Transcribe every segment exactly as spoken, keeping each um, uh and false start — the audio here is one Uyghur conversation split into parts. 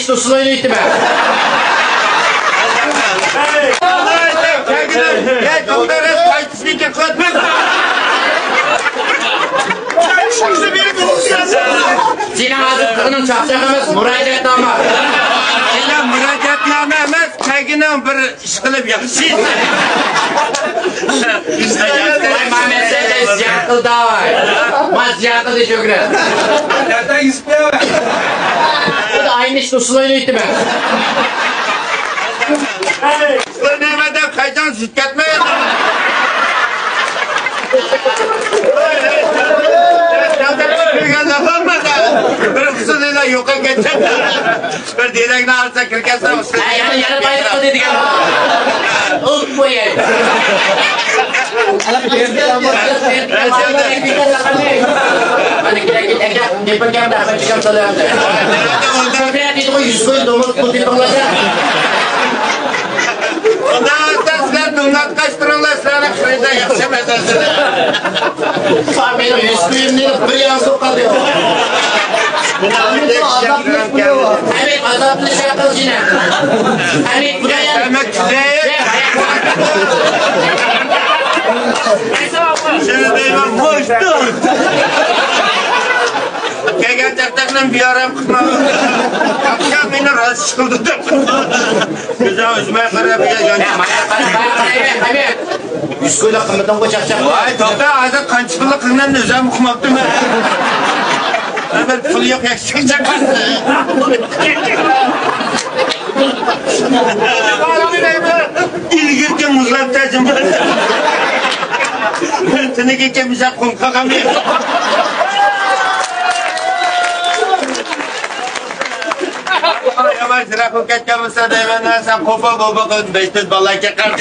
ئۇسسۇل ئوينايتتىمەن. يا، توختاڭ، قايتىشنىكى قىلىپ. سېنىڭ ھازىر قىلغىنىڭ چاقچاق ئەمەس، مۇراجىئەتنامە. سېنىڭ مۇراجىئەتنامە ئەمەس، قەيگىنىڭ بىر ئىشقىلىپ ياخشى. ۋاي، مانا مەن سەندە زىيان قىلدى، ۋاي. ما زىيان قىلدى شۆھرەت. ئاينى ئىشتە ئۇسسۇل ئوينايتتىمەن. ئۇسسۇل نېمە دەپ قايتاڭ سۈت كەتمەي. بىر ئۇسسۇل يوقاپ كەتكەن. بىر دېرەكنى ئالسا كىرگەنسە ئۇسسۇل. ھە، يەنە، يەنە پايدا قىلدى دېگەن. ئۇپ قوياي. ئۇندا سىلەر دۇڭلاتقاچ تۇرۇڭلار، سىلەرنىڭ خېرىدار ياخشى ئەمەس. مېنىڭ يۈز كويۇمنى بىر يازدۇق قالدى. ھەمىد، ئازابنى شەرقىل جىنە. ھەمىد، بۇرا يەنە. سېنى دەيمەن، مۇشتۇ. كەلگەن چاقچاقنى بىئارام قىلما. چاقچاق مېنى راست ئىش قىلدى دەپ. كۆزۈڭ ئۈزمەي قاراپ يۈرگەن. يۈز كويلۇق قىممىتىڭغۇ چاقچاق. ۋاي، توختا، ھازىر قانچە پۇللۇق قىلغىنىنى ئۆزۈم ئۇقماپتىمەن. بىر پۇل يوق، ياخشى چاقچاق. ئىلگىرىكى مۇزلاپ تەجىم. تېنىگە كەمشەك قول قاقامى. يامان شىراق بولۇپ كەتكەن بولسا دەيمەن، سەن قوپال بول، بېيتىت بالا كەقەر.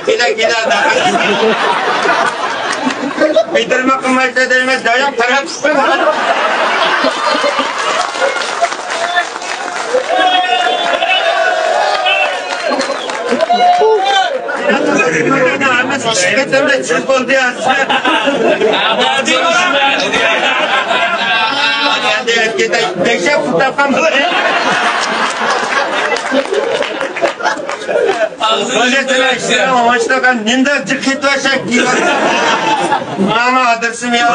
كېلە، كېلە. بىدىرمە قىلمايسا دەيمەن، داياق تەرەپ. ھەممىسى ئىشقا كەتمەي چىل بولدى ھازىر. دەھشەت پۇتاققان بولدى. ھازىر ئوڭۇشلۇق نېمىدە جىق كېتىۋەرسەك دېيىۋاتىدۇ. مانا ئادرېسىم يا.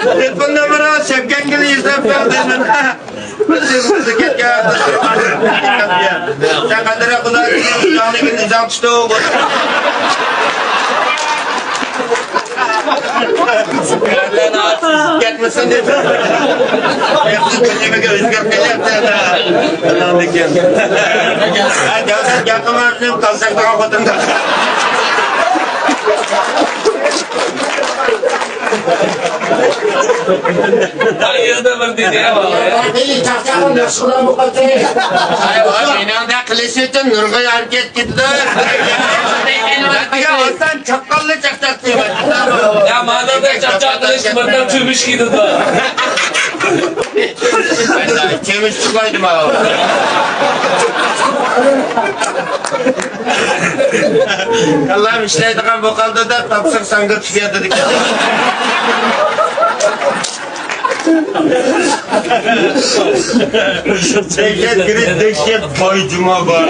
تېلېفون نومۇرى سەپكەنگىلى يۈزلەپ بەردىم. سەن قانداق بۇلار ئىزاڭ تۇتۇپ. كەتمىسۇن دېدىم. نېمىگە ئۆزگەرتكەن. ھە، دەۋزات گەپ قىلما، بىزنىڭ قالساق تۇرغان خوتۇندا. قايەردە بىر دېدى يا بالا يا. ھېلى چاقچاقنى ياخشى قىلغان بولۇپ قالسا. ھاي، ۋاي، مېنىڭدەك قىلىش ئۈچۈن نۇرغۇن ھەرىكەت كېتىدۇ. يا ئاسان چاققانلا چاقچاق دەيمەن. يا مادامدا چاقچاق قىلىش مۇنداق چۆمۈچ كېتىدۇ. چۆمۈچ چىقمايدۇ ماۋۇ. كاللام ئىشلەيدىغان بولۇپ قالدى دەپ تاپساق ساڭگا چۈشۈپ ياتىدىكەن. دەھشەت گىرىپ، دەھشەت باي جۇما بار.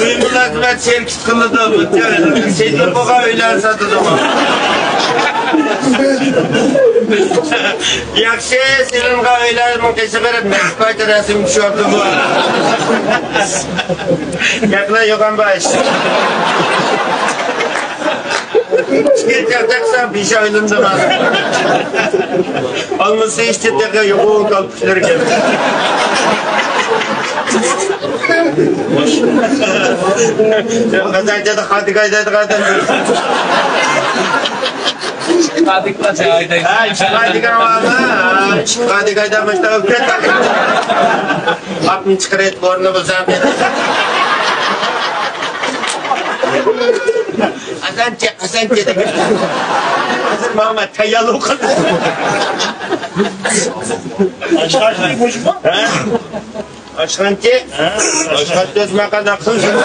ئۆي مۇلازىمەت شىركىتى قىلىدۇ. سېتىلىپ بولغان ئۆيلەرنى ساتىدۇ. ياخشى سېلىنغان ئۆيلەرنىڭ قېشىغا بېرىپ، نەچچە پارچە رەسىم چۈشۈرۈپتۇ بۇ. گەپلەر يوغان باش. ئىككى چاقچاقسا بېشى ئايلىنىدۇ. ئالمىسا ئىشتى تېخى يوغان كالپۇكلىرى كەلدى. قازانچىدا قاتىكايدا قاتىكايدا. ھە، ئىشقا دېگەن بارمۇ؟ ھە، ئىشقا دېگەن مۇشۇنداق بولۇپ كەتتى. ئاپنى چىقىرىپ، بورنى بۇزام. قازانچى، قازانچى دېگەن. ھازىر ماڭا تەييارلىق قىلدى. ئاشقازىنى مۇشۇمۇ؟ ھە؟ ئاشقانچى؟ ھە؟ ئاشقان سۆز ماقالدا قىلسۇن.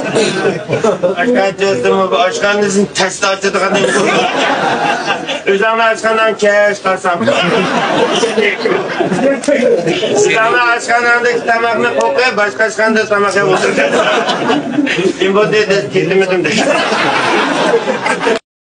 ئاشخانا چۆستىمۇ بۇ ئاشخانىسىنى تەستە ئاچىدىغان. ئۆزۈڭنى ئاشخاناڭ كەش قالسام. ئۆزۈڭنى ئاشخاناڭدىكى تاماقنى قوقۇپ، باشقا ئاشخانىدا تاماق يەپ ئولتۇرىسەن. نېمە بولدى دەپ كېتىمىدىم دەيدۇ.